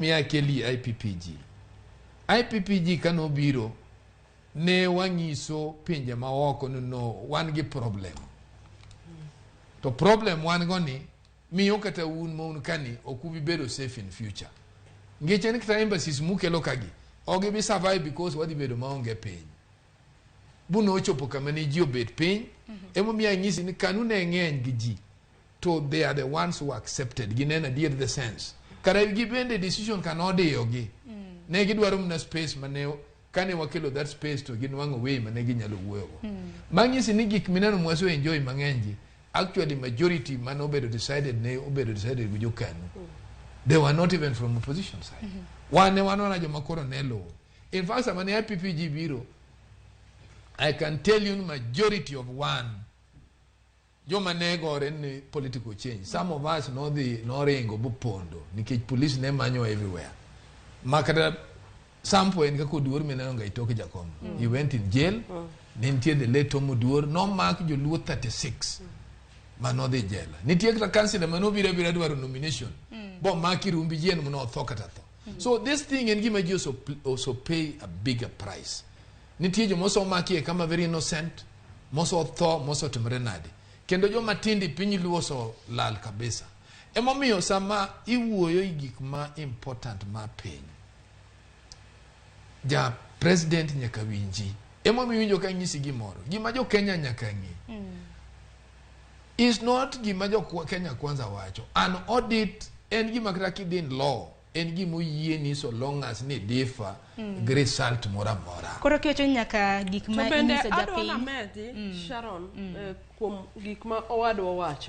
Miya akeli IPPG. IPPG kanobiro ne wang'iso pinje maoko ni no wan gi problem. To problem wan go ni miyo kata un ma un kani ok ubi bedo safe in future. Nikech en kata embassies mukelo kagi ok gibi survive because wadhi bedo maonge piny. Bu nochopo kama ne ji obet piny. Emomiyo anyisi ni KANU ne ng'eny gi ji to they are the ones who accepted gineno adier the sense kara gi bende decision ka nodiyogi ne gidwaro mana space mane kane wakelo that space to ginwang'o way mane ginyalo wuoyogo mang'isi ni gik mineno mwase enjoy mang'eny gi actually majority mane obedo decided ne obedo decided gi jokanu they were not even from opposition side wan ne wan wana joma koro ne luwo. In fact, sama ne IPPG biro, I can tell you majority of one joma ne gore ni political change, some of us nodhi noringo bopondo nikech police ne manyo everywhere. Ma kata sample en kaka Oduor mineno ga itoke Jakom, he went in jail. Ne nitie the late Tom Oduor, nomak joluo 36 manodhi jela. Nitie kata councillor manobiro abira dwaro nomination bomaki rumbi ji en manotho kata tho. So this thing en gima ji also pay a bigger price. Nitie joma osemakie kama very innocent, mosotho, mosetimore nade, kendo joma tindo e piny luo oselal kabisa. Emomiyo sama iwuoyo e gik ma important ma piny, ja president nyaka winji. Emomiyo iwinjo ka nyisi gimoro gima jo Kenya nyaka ng'e is not gima jo Kenya Kwanza wacho. An audit en gima kata kidhi in law en gima oyieni so long as ni differ gi result moro amora. Koro kiwacho ni nyaka gik To ma bende inyiso adwa japiny namedi, Sharon, kuom gik ma owadwa wacho.